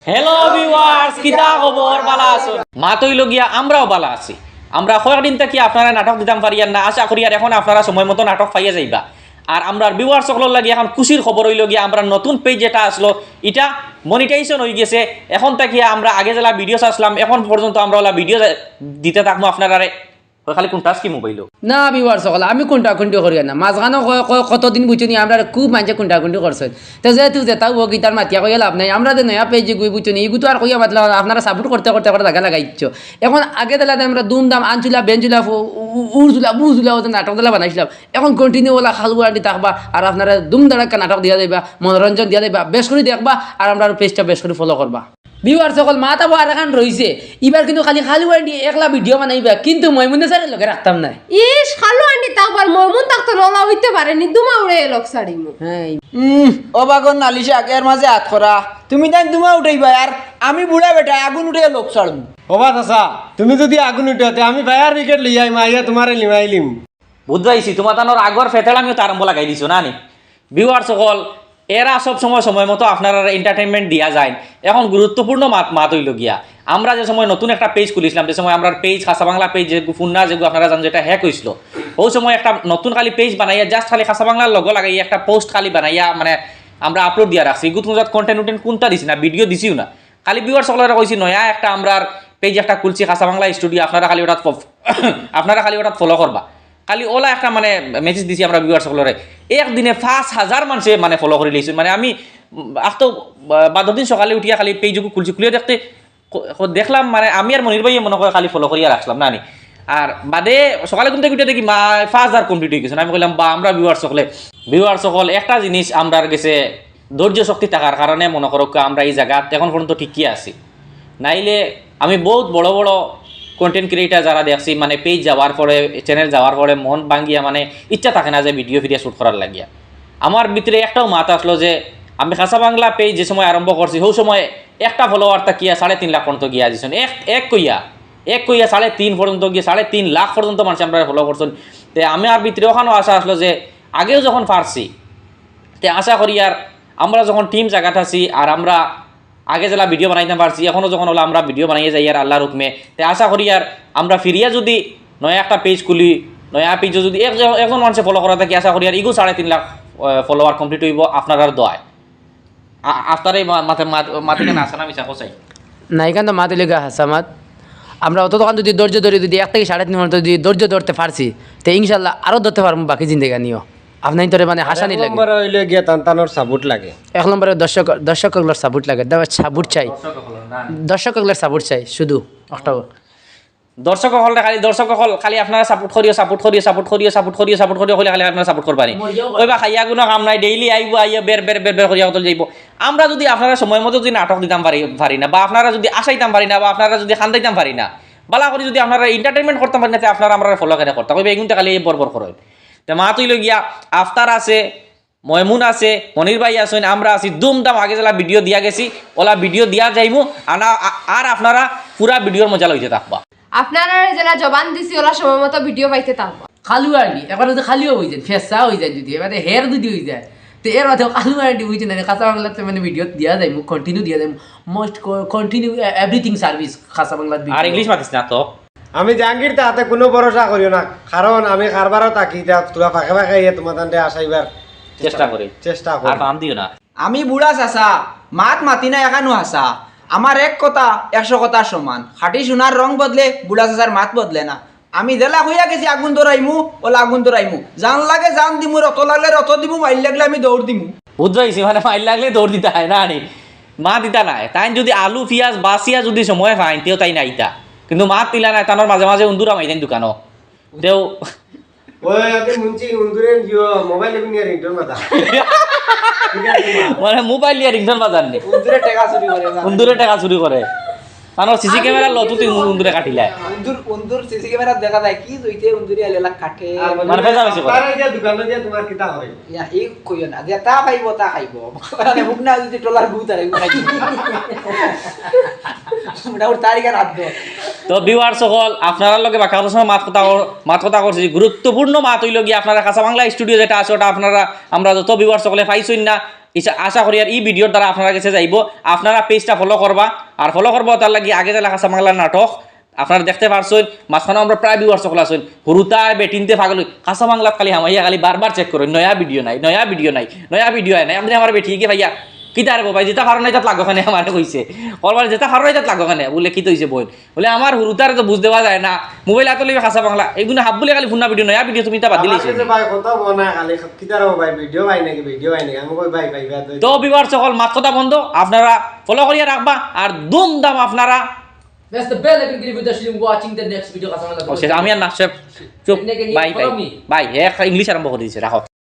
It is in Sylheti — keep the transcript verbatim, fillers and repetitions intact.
Hello viewers, কিতা খবর? ভালা আছো? মাত অইলো গিয়া, আমরাও ভালা আছি। আমরা কয়েকদিন থাকি আপনারারে নাটক দিতাম পারিয়ার না, আশা করিয়ার এখন আপনারা সময় মতো নাটক পাইয়া যাইবা। আর আমরার ভিউয়ার্স অকলর লাগি এখন খুশির খবর অইলো গিয়া, আমরার নতুন পেজ যেটা আছলো, ইটা মনিটাইজেশন অইগেছে। এখন থাকি আমরা আগে যেলা ভিডিও ছাড়ছিলাম, এখন পর্যন্ত আমরা অলা ভিডিও দিতে থাকমু আপনারারে। কয় খালি কুনটাস কি মোবাইলও? না ভিউয়ার্স অকল, আমি কুনটা কুনটি করিয়ার না। মাঝখানো কয়, কয় কতদিন বুঝছো নি, আমরারে খুব মানষে কুনটা কুনটি করছইন। তে যেহেতু যেটা অউক, ইতার মাতিয়া কইয়া লাভ নাই। আমরা যে নয়া পেজ যেগু বুঝছো নি, ইগু তো আর কইয়া মাতলাম না, আপনারা সাপোর্ট করতে করতে করে জাগা লাগাই দিছো। এখন আগে যেলা আমরা দুমদাম আনছুলা, বেঞ্জুলা, ফু-, উ-, উ-, উড়ছুলা, বুঝুলা, ওদের নাটক যেলা বানাইছিলাম। এখন কন্টিনিউ অলা খালু আন্টি থাকবা, আর আপনারা দুমদাড়াক্কা নাটক দিয়া যাইবা, মনোরঞ্জন দিয়া যাইবা, বেশ করি দেখবা, আর আমরার পেজটা বেশ করি ফলো করবা। ভিউয়ার্স অকল, মাত আবো আরেকখান রইছে। ইবার কিন্তু খালি খালু আন্টি একলা ভিডিও বানাইবা, কিন্তু ময়মুনে স্যাররে লগে রাখতাম নায়। ইস, খালু আন্টি থাকবার ময়মুন থাকতো না, অলা অইতে পারে নি, দুমা উড়ে লগ ছাড়িমু। হ্যাঁ। উম, ও বাগর নালিশ আগ, এর মাঝে আত করা। তুমি তাইন দুমা উঠাইবায়, আর আমি বুড়া বেটা, আগুন উঠাইয়া লগ ছাড়মু। ওবা চাচা, তুমি যুদি আগুন উঠাও, তে আমি ফায়ার ব্রিগেড লইয়া আইমু, আইয়া তুমারে নিবাইলিমু। বুঝাইছি, তুমার তানোর আগর ফেতেড়ামিও তো আরম্ভ লাগাই দিছো না নি? ভিউয়ার্স অকল, এরা সব সময় সময় মতো আপনারারে এন্টারটেইনমেন্ট দিয়া যাইন। এখন গুরুত্বপূর্ণ মাত, মাত অইলো গিয়া, আমরা যে সময় নতুন একটা পেজ খুলিছিলাম, যে সময় আমরার পেজ, খাসা বাংলা পেজ, যেগু পুরনা, যেগু আপনারা জানইন যেটা হ্যাক অইছিল, অউ সময় একটা নতুন খালি পেজ বানাইয়া, just খালি খাসা বাংলার লোগো লাগাইয়া একটা পোস্ট খালি বানাইয়া, মানে, আমরা আপলোড দিয়া রাখছি। ইগুত কুনু জাত কন্টেন্ট উন্টেন্ট কুনটা দিছি না, ভিডিও দিছিও না। খালি ভিউয়ার্স অকলরে কইছি, নয়া একটা আমরার পেজ একটা খুলছি, খাসা বাংলা স্টুডিও, আপনারা খালি ওটাত ফ-, আপনারা খালি ওটাত ফলো করবা। খালি অলা একটা, মানে, মেসেজ দিছি আমরা ভিউয়ার্স অকলরে। একদিনে পাঁচ হাজার মানষে, মানে, ফলো করিলাইছইন। মানে, আমি, উম, আজ তো, আহ, বাদর দিন সকালে উঠিয়া খালি পেজ ওগু খুলছি, খুলিয়া দেখতে, ক-, ক-, দেখলাম, মানে, আমি আর মনির ভাইয়ে মনে কয় খালি ফলো করিয়া রাখলাম না নি। আর বাদে সকালে ঘুম থাকি উঠিয়া দেখি, মা, পাঁচ হাজার কমপ্লিট অইগেছে। আমি কইলাম, বা, আমরা ভিউয়ার্স অকলে, ভিউয়ার্স অকল, একটা জিনিস আমরার গেছে ধৈর্য শক্তি থাকার কারণে মনে করউক্কা আমরা ই জাগাত এখন পর্যন্ত টিকিয়া আছি। নাইলে আমি বউত বড় বড় কন্টেন্ট ক্রিয়েটার যারা দেখছি, মানে, পেজ যাওয়ার পরে, চ্যানেল যাওয়ার পরে মন ভাঙ্গিয়া, মানে, ইচ্ছা থাকে না যে ভিডিও ফিরিয়া শুট করার লাগিয়া। আমার ভিতরে একটাউ মাত আছলো যে আমি খাসা বাংলা পেজ যে সময় আরম্ভ করছি, হউ সময় একটা ফলোয়ার থাকিয়া সাড়ে তিন লাখ পর্যন্ত গিয়া দিছইন। এক, এক কইয়া, এক কইয়া সাড়ে তিন পর্যন্ত গিয়া সাড়ে তিন লাখ পর্যন্ত মানষে আমরারে ফলো করছইন। তে আমার ভিতরে অখানও আশা আছলো যে আগেও যখন পারছি, তে আশা করিয়ার আমরা যখন টিম জাগাত আছি আর আমরা আগে যেলা ভিডিও বানাইতাম পারছি, এখনো যখন অলা আমরা ভিডিও বানাইয়া যাইয়ার আল্লার হুকুমে, তে আশা করিয়ার আমরা ফিরিয়া যুদি নয়া একটা পেজ খুলি, নয়া পেজও যুদি এক-, একজন মানষে ফলো করা থাকি, আশা করিয়ার ইগু সাড়ে তিন লাখ, আহ, ফলোয়ার কমপ্লিট অইবো আপনারার দোয়ায়। আ-, আপনারার ই মা-, মাতে-, মাত-, মাতে কেন আসে না মিছা কছাই? না, ইখান তো মাত অইলো গিয়া হাছা মাত। আমরা অতখান যুদি ধৈর্য ধরি, যুদি এক থাকি সাড়ে তিন পর্যন্ত যুদি ধৈর্য ধরতে পারছি, তে ইনশাআল্লাহ আরো ধরতে পারমু বাকি জিন্দেগানিও। আপনাইনতরে মানে হাসানি লাগে। এক নম্বরে অইলো গিয়া তান তানোর সাপোর্ট লাগে। এক নম্বরে দর্শক, দর্শক অকলর সাপোর্ট লাগে। দা-, সাপোর্ট চাই। দর্শক অকলর না। দর্শক অকলর সাপোর্ট চাই শুধু। অকটাও। দর্শক অকলরে খালি, দর্শক অকল খালি আপনারা সাপোর্ট করিও, সাপোর্ট করিও, সাপোর্ট করিও, সাপোর্ট করিও, সাপোর্ট করিও, কইলে খালি আপনারা সাপোর্ট করবা নি। মরিয়াও কইবা খাইয়া কুনু কাম নাই, ডেইলি আইবো, আইয়া বের, বের, বের, বের করিয়া অকল যাইবো। আমরা যুদি আপনারা সময় মতো যুদি নাটক দিতাম পারি, পারি না, বা আপনারা যুদি আসাইতাম পারি না, বা আপনারা যুদি খান্দাইতাম পারি না, বালা করি যুদি আপনারা এন্টারটেইনমেন্ট করতাম পারি না, তে আপনারা আমরারে ফলো কেনে করতা? কইবা, "এগুন তে খালি এই বর্বর করইন।" তে মাত অইলো গিয়া, আফতার আছে, ময়মুন আছে, মনির ভাই আছইন, আমরা আছি, দুমদাম আগে যেলা ভিডিও দিয়া গেছি, অলা ভিডিও দিয়া যাইমু, আনা-, আ-, আর আপনারা পুরা ভিডিওর মজা লইতে থাকবা। আপনারারে যেলা জবান দিছি, অলা সময় মতো ভিডিও পাইতে থাকবা। খালু আন্টি, একবার যুদি খালিও অইযাইন, ফেসা অইযাইন যুদি, এবারে হেয়ার যুদি অইযায়, তে এর বাদেও খালু আন্টি অইযাইন, আমি খাসা বাংলাত মানে ভিডিও দিয়া যাইমু, কন্টিনিউ দিয়া যাইমু, most co-, continue e-, everything service খাসা বাংলাত ভিডিও। আর ইংলিশ মাতিস না তো। আমি জাহাঙ্গীর তাতে কুনু ভরসা করিও না, কারণ আমি কারবারও থাকি, যা তোরা ফাঁকে ফাঁকে আইয়া তুমার তানরে আসাইবার চেষ্টা করি। চেষ্টা করি। আর ফাম দিও না। আমি বুড়া চাচা, মাত মাতি না এখানো হাছা। আমার এক কথা একশো কথার সমান। খাঁটি সোনার রং বদলে, বুড়া চাচার মাত বদলে না। আমি যেলা কইয়া গেছি আগুন ধরাইমু, অলা আগুন ধরাইমু। জান লাগে জান দিমু, রত লাগলে রত দিমু, মাইর লাগলে আমি দৌড় দিমু। বুঝাইছি, মানে, মাইর লাগলে দৌড় দিতা অয় না নি? মাত দিতা নায়। তাইন যুদি আলু, পিয়াজ বাছিয়া যুদি সময় পাইন, তেও তাইন আইতা। কিন্তু মাত দিলা নায়, তানর মাঝে মাঝে উন্দুর হামাইতাইন দোকানো। তেও ওই, ওকে মুন্সি উন্দুরে দিও, মোবাইল নিয়া রিংটোন বাজা। ঠিক আছে, মা। মানে, মোবাইল নিয়া রিংটোন বাজার নি? উন্দুরে টেকা চুরি করে, মা। উন্দুরে টেকা চুরি করে। তানর সিসি ক্যামেরা লতো তুই উন্দুরে কাটিলায়। উন্দুর, উন্দুর সিসি ক্যামেরা দেখা যায় কি, জুইতে উন্দুরে আলে লাখ কাটে। আর মানে, ফেসা ফেসি করে। তারা যে দোকানো যে তুমার কিতা অয়? ইয়া, এই কইও না, যেতা পাইবো তা খাইবো। মানে, মুখ না যদি ট্রলার গু তারে গু খাইবো। মোটামুটি তারিখ আর হাত ধর। তো ভিউয়ার্স অকল, আপনারার লগে বাক্কা কথা মাত কথা কর-, মাত কথা করছি। গুরুত্বপূর্ণ মাত অইলো গিয়া, আপনারা খাসা বাংলা স্টুডিও যেটা আছে, ওটা আপনারা, আমরা যত ভিউয়ার্স অকলে পাইছইন না, ইসা-, আশা করি আর ই ভিডিওর দ্বারা আপনারার গেছে যাইবো, আপনারা পেজটা ফলো করবা, আর ফলো করবা তার লাগি আগে যেলা খাসা বাংলা নাটক আপনারা দেখতে পারছইন, মাঝখানো আমরা প্রায় ভিউয়ার্স সকল আছইন, হুরুতায় বেটিন্তে পাগল অই, খাসা বাংলাত খালি হামাইয়া খালি বারবার চেক করইন, নয়া ভিডিও নাই, নয়া ভিডিও নাই, নয়া ভিডিও আয় নাই। আপনে আমার বেটি গিয়ে ভাইয়া, কিতা রে বাবা, যেটা পারো না, এটাত লাগো কেনে আমারে কইছে, কলবার যেটা পারো না, এটাত লাগো কেনে, বুলে কিতা অইছে বইন, বুলে আমার হুরুতারে তো বুঝ দেওয়া যায় না, মোবাইল আতো লইবে খাসা বাংলা, এগুনে হাব বুলে খালি ফুন্না ভিডিও, নয়া ভিডিও তুমি তা বাদ দিলে আমার কাছে ভাই কথা বল না, খালি কিতা রে ভাই, ভিডিও ভাই নাকি, ভিডিও ভাই নাকি, আমি কই ভাই, ভাই, ভাই, তো ভিউয়ার্স সকল মাত কথা বন্ধ, আপনারা ফলো করিয়া রাখবা, আর দুমদাম আপনারা Press the bell icon, give it a shilling, watching the next video, খাসা বাংলা। ও, শেষ, আমি আর না, শেষ। চুপ। এনে কি bye, bye. Follow me। Bye, হে ইংলিশ আরম্ভ করি দিছে, রাখো।